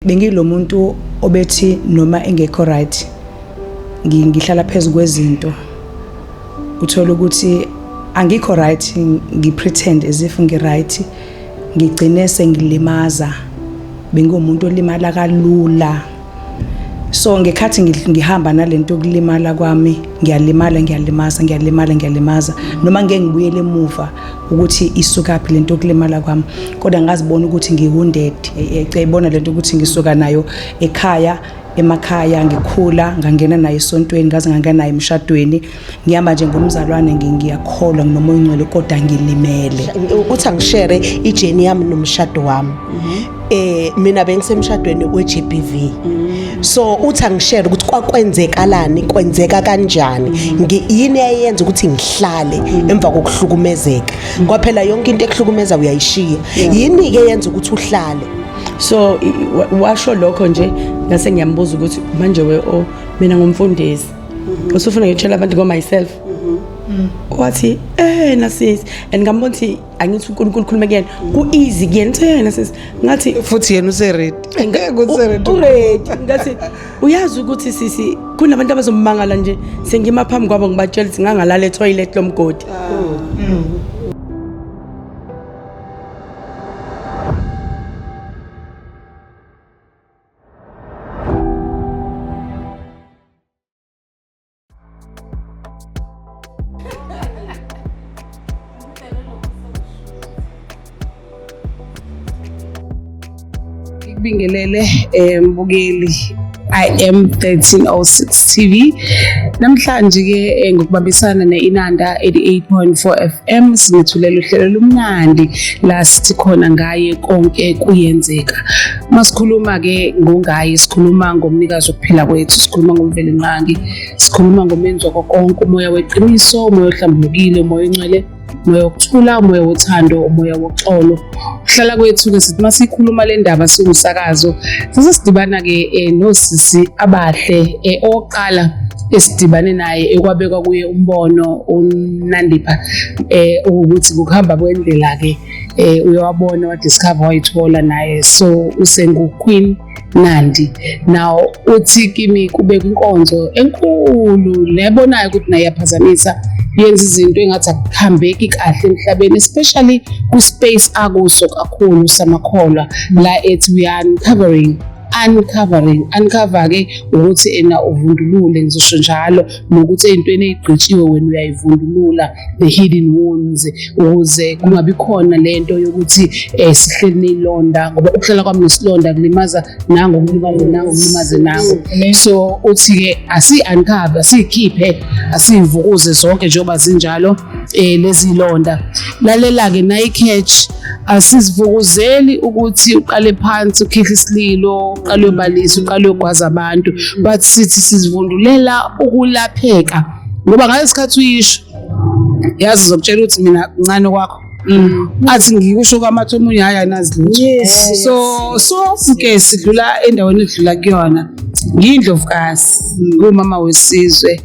Bengilomuntu obethi noma engekho right ngihlala phezu kwezinto, uthola ukuthi angikho right, ngi-pretend as if ngi-right, ngigcine sengilimaza. Bengiwumuntu olimala kalula, so ngekhathi ngihamba nalento yokulimala kwami, ngiyalimala, ngiyalimaza, ngiyalimala, ngiyalimaza, noma ngeke ngibuyele emuva ukuthi isukaphi lento yokulimala kwami, kodwa ngazibona ukuthi ngi-wounded. Ecebona lento ukuthi ngisuka nayo ekhaya, emakhaya ngikhula, ngangena nayo esontweni, ngaze ngangena nayo emshadweni, ngihamba nje ngomzalwane, ngiyakholwa, nginomoya ongcwele, kodwa ngilimele. Uthi angi-share i-journey yami nomshado wami. Mina bengisemshadweni we-GBV, so uthi angi-share ukuthi kwakwenzekalani, kwenzeka kanjani, yini eyayenza ukuthi ngihlale emva kokuhlukumezeka. Kwaphela yonke into ekuhlukumeza uyayishiya, yini ke yenza ukuthi uhlale? So washo lokho nje, ngase ngiyambuza ukuthi manje we, oh, mina ngumfundisi, usufuna ngitshela abantu go myself? Wathi nasisi, and ngambona ukuthi angithi uNkulunkulu khuluma kuyena, ku easy kuyena, uthi nasisi, ngathi Futhi yena use-ready. Use-ready. U-ready. Ngathi uyazi ukuthi sisi kunabantu abazomangala nje sengima phambi kwabo ngibatshela ukuthi ngangalala e-toilet lomgodi. Ngikubingelele mbukeli I am 1306 TV. Namhlanje ke ngokubambisana neInanda 88.4 FM sinethulela uhlelo lumnandi la sithi khona ngaye konke kuyenzeka. Masikhuluma ke ngongaye, sikhuluma ngomnikazi wokuphila kwethu, sikhuluma ngomvelinqangi, sikhuluma ngomenzi wako konke, umoya weqiniso, umoya ohlambulukile, umoya ongcwele, umoya wokuthula, umoya wothando, umoya woxolo. Ukuhlala kwethu-ke sithi uma sikhuluma le ndaba siwumsakazo, sase sidibana-ke nosisi abahle. Owokuqala esidibane naye ekwabekwa kuye umbono uNandipha, ukuthi ngokuhamba kwendlela-ke uyawabona, wa-discover, wayithola naye, so usengu-Queen Nandi. Now uthi kimi kube kwinkonzo enkulu lebonayo ukuthi naye iyaphazamisa, yenza izinto engathi akuhambeki kahle emhlabeni, especially kwi-space akuso kakhulu samakholwa la ethi we are uncovering, uncovering, uncover ke ukuthi ena uvundulule, ngizosho njalo, nokuthi ey'ntweni ey'gqitshiwe wena uyayivundulula, the hidden wounds, ukuze kungabi khona lento yokuthi sihleli ney'londa, ngoba ukuhlala kwami nesilonda kulimaza nango, kulimaze nango, kulimaze nango. So uthi-ke asi-uncover, asiyikhiphe, asiyivukuze zonke njengoba zinjalo lezi londa. Lalela-ke nayi-catch, asizivukuzeli ukuthi uqale phansi ukhihle isililo, uqale uyobalisa, uqale uyogwaza abantu, but sithi sizivundulela ukulapheka, ngoba ngalesi sikhathi uyisho yazi uzokutshela ukuthi mina kuncane kwakho, athi ngikusho kwamathe omunye, hayi, anazi lutho. So ke sidlula endaweni edlula kuyona. Ngiyindlovukazi, ngumama wesizwe,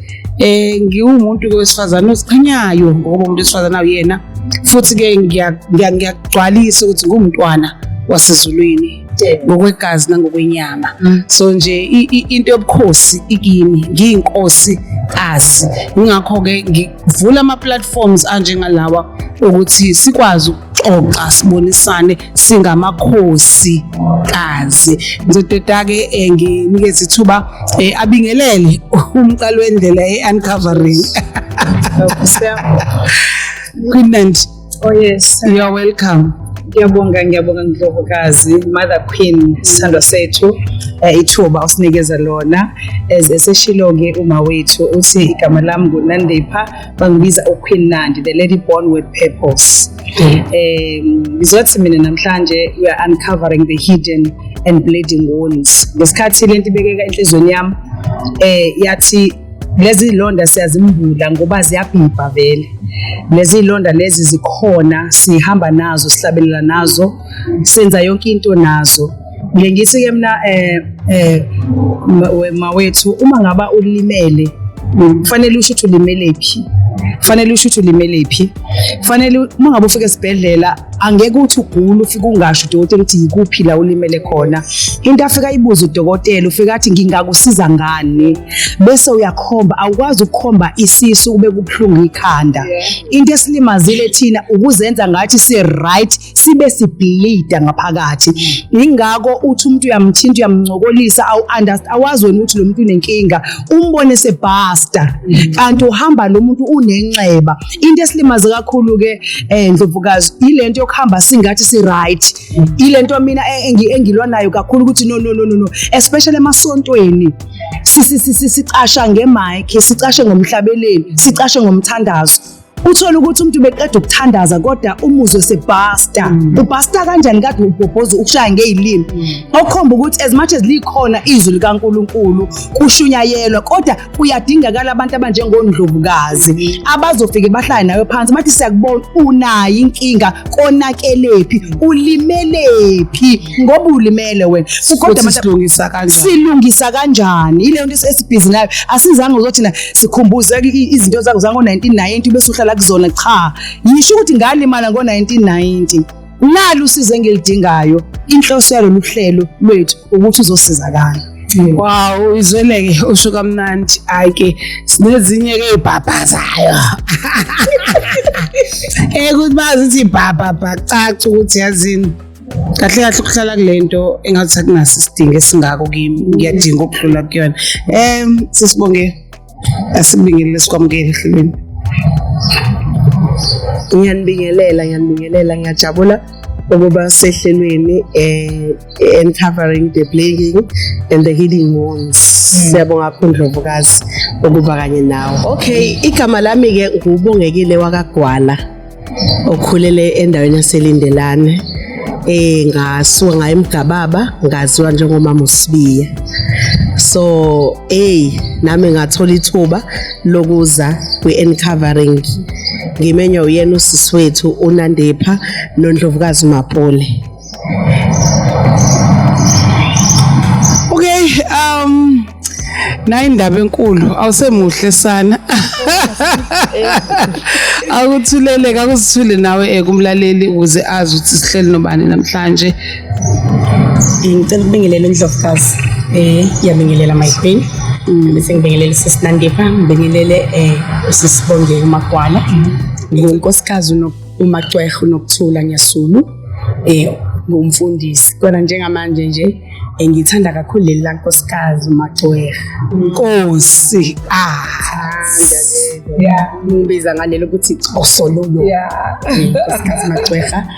ngiwumuntu wesifazane oziqhenyayo ngoba umuntu wesifazane awuyena, futhi ke ngiyagcwalisa ukuthi ngumntwana wasezulwini ngokwegazi nangokwenyama. So nje into yobukhosi ikimi, ngiyinkosi kazi, ingakho ke ngivula ama platforms anjengalawa ukuthi sikwazi ukuxoxa, sibonisane singamakhosi kazi. Ngizodeda ke nginikeze ithuba abingelele umqali wendlela e-uncovering, Queen Nandi. Oh yes. You are welcome. Ngiyabonga, ngiyabonga Ndlovukazi, Mother Queen, sithandwa sethu, ithuba usinikeza lona. As eseshilo ke uma wethu, uthi igama lami nguNandipha, bangibiza uQueen Nandi, the lady born with purpose. Ngizothi mina namhlanje we are uncovering the hidden and bleeding wounds. Ngesikhathi lento ibekeka enhlizweni yami, yathi lezi londa siyazimbula ngoba ziyabhibha vele. Lezi londa lezi zikhona, sihamba nazo, sihlabelela nazo, senza yonke into nazo. Ngike ngithi ke mina mawethu, uma ngaba ulimele kufanele usho ukuthi ulimele phi, kufanele usho ukuthi ulimele phi, kufanele uma ngabe ufika esibhedlela Angeke uthi ugula ufike ungasho udokotela ukuthi yikuphi la ulimele khona. Into afika ayibuze udokotela ufika athi ngingakusiza ngani, bese uyakhomba. Awukwazi ukukhomba isisu kube kubuhlungu ikhanda. Into esilimazile thina ukuzenza ngathi si-right sibe sibleeda ngaphakathi. Ingakho uthi umuntu uyamthinta, uyamncokolisa, awazi wena ukuthi lo muntu unenkinga, umbone sebhasta kanti uhamba lo muntu unenxeba. Into esilimaze kakhulu ke Ndlovukazi, ilento yokuhamba singathi si right. Ilento mina engilwa nayo kakhulu ukuthi no no no no no, especially emasontweni sicasha nge-mic, sicashe ngomhlabeleli, sicashe ngomthandazo. Uthola ukuthi umuntu beqeda ukuthandaza kodwa umuzwe sebhasta. Ubhasta kanjani kade ubhobhoza ukushaya ngezilimi? Okukhomba ukuthi as much as likhona izwi likaNkuluNkulu kushunyayelwa, kodwa kuyadingakala abantu abanjengondlovukazi abazofike bahlale nawe phansi bathi siyakubona unayo inkinga, konakelephi, ulimelephi, ngoba ulimele wena. Kodwa silungisa kanjani? Silungisa kanjani? Ile nto esibhizi nayo. Asizange uzothina sikhumbuze izinto zakho zango-1990 bese uhlala kuzona. Cha, yisho ukuthi ngalimala ngo-1990, nalo usizo engilidingayo. Inhloso yalolu hlelo lwethu ukuthi uzosizakala. Wow, izweleke usho kamnandi. Hayi ke sinezinye ke ibhabhazayo. Ukuthi bazithi ibhabha caca ukuthi yazini. Kahle kahle ukuhlala kulento engathi akunaso isidingo esingako kimi. Ngiyadinga ukudlula kuyona. Sisibonge, asikubingelele, sikwamukele ehlelweni. Ngiyanibingelela, ngiyanibingelela, ngiyajabula ukuba sehlelweni uncovering the bleeding and the healing wounds. Siyabonga kakhulu Ndlovukazi ukuba kanye nawe. Okay, igama lami ke nguBongekile wakaGwala, okhulele endaweni yaseLindelane. Ngasuka ngaye eMgababa, ngaziwa njengomama uSibiya. So nami ngathola ithuba lokuza kwi-uncovering, ngimenywa uyena usisi wethu uNandipha noNdlovukazi Mapole. Okay, nayi indaba enkulu, awusemuhle sana. Akuthuleleke, akusithule nawe kumlaleli ukuze azi ukuthi sihleli nobani namhlanje. Ngicela ukubingelela uNdlovukazi, ngiyabingelela my queen, bese ngibingelela uSisi Nandipha, ngibingelele uSisibonge uMagwala. Ngingunkosikazi uMacwerhe uNokuthula Nyasulu, ngumfundisi. Kodwa njengamanje nje ngithanda kakhulu leli lankosikazi uMacwerhe. Nkosi. Yeah, ngibiza ngalelo ukuthi Osolulo. Nkosikazi Macwerha,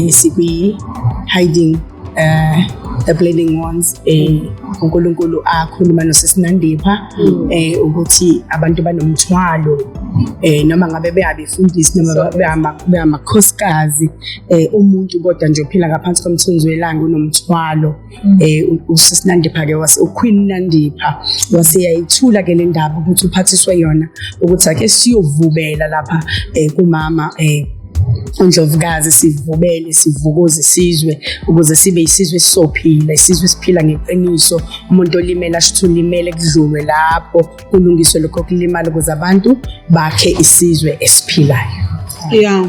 sikwi hiding the bleeding ones. uNkulunkulu akhuluma noSisi Nandipha ukuthi abantu banomthwalo, noma ngabe beyabefundisi noma beyamakhosikazi, umuntu kodwa nje uphila ngaphansi komthunzi welanga unomthwalo. uSisi Nandipha ke wase uQueen Nandipha waseyayithula ke le ndaba ukuthi uphathiswe yona ukuthi ake siyovubela lapha kumama uNdlovukazi, sivubele, sivukuze isizwe ukuze sibe isizwe esisophila, isizwe esiphila ngeqiniso. Umuntu olimele asho ukuthi ulimele, kudlulwe lapho kulungiswe lokho kulimala ukuze abantu bakhe isizwe esiphilayo. Yeah.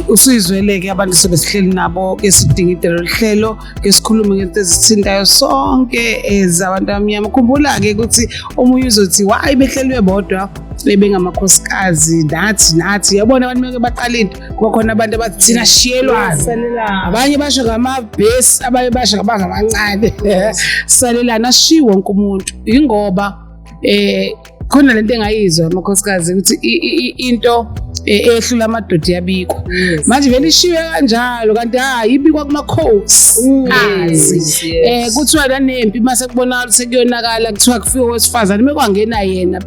Usizwele-ke abantu sebesihleli nabo ke sidingide lolu hlelo ke sikhulume ngento ezithintayo sonke ezabantu abamnyama. Khumbula-ke ukuthi omunye uzothi why behlelwe bodwa bengamakhosikazi, nathi yabona abantu meke baqala into kuba khona abantu abathi thina shiyelwana, abanye basho ngamabhesi, abanye basho ngabangabancane, salelana, ashiwo wonke umuntu. Ingoba khona lento engayizwa amakhosikazi ukuthi into ehlula amadoda iyabikwa. Manje vele ishiywe kanjalo, kanti hayi, ibikwa kumakhosi azi. Kuthiwa nanempi mase kubonakala sekuyonakala, kuthiwa kufike owesifazane mekwangena yena.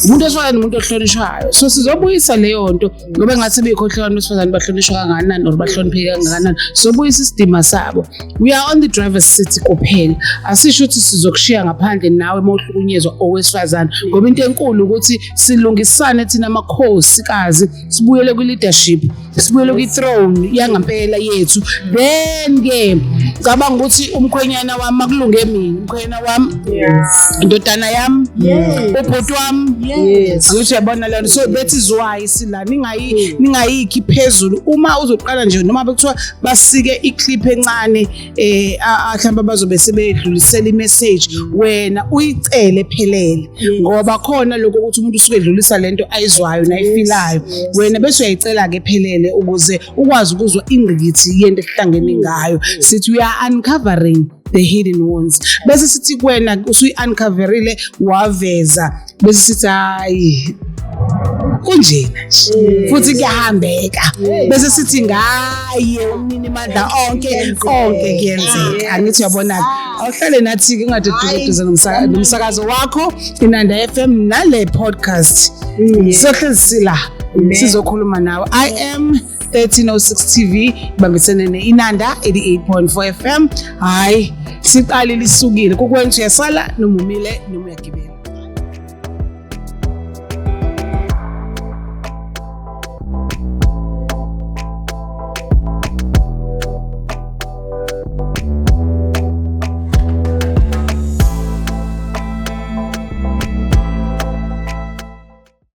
Umuntu wesifazane umuntu ohlonishwayo, so sizobuyisa leyo nto ngoba engathi beyikhohlwa abantu besifazane bahlonishwa kangakanani or bahlonipheke kangakanani. Sizobuyisa isidima sabo. We are on the driver's seat kuphela, asisho ukuthi sizokushiya ngaphandle nawe uma uhlukunyezwa owesifazane, ngoba into enkulu ukuthi silungisane thina amakhosikazi, sibuyele kwi-leadership. Sibuyele kwi-throne yangampela yethu. Then ke cabanga ukuthi umkhwenyana wami, makulunge mina, umkhwenyana wami, indodana yami, ubhuti wami. Angithi uyabona leyo nto? So that is why sila ningayi ningayikhi phezulu. Uma uzoqala nje, noma bekuthiwa basike iclip encane, mhlawumbe bazobe sebedlulisela imessage, wena uyicele phelele, ngoba khona lokho ukuthi umuntu usuke edlulisa lento ayizwayo nayifilayo, wena bese uyayicela ke phelele ukuze ukwazi ukuzwa ingqikithi yento ehlangene ngayo. Sithi we are uncovering the hidden wounds, bese sithi kuwena usuyi-uncoverile, waveza, bese sithi hayi, kunjena nje futhi kuyahambeka, bese sithi ngaye umnini mandla onke, konke kuyenzeka. Angithi uyabona? Awuhlale nathi-ke, ungadeduze nomsakazo wakho Inanda FM nale podcast. Sohlezi sila sizokhuluma nawe. I am 1306 TV ibambisene ne-Inanda 88.4 FM. Hhayi, siqale lisukile kukwenza, uyasala noma umile noma uyagibela.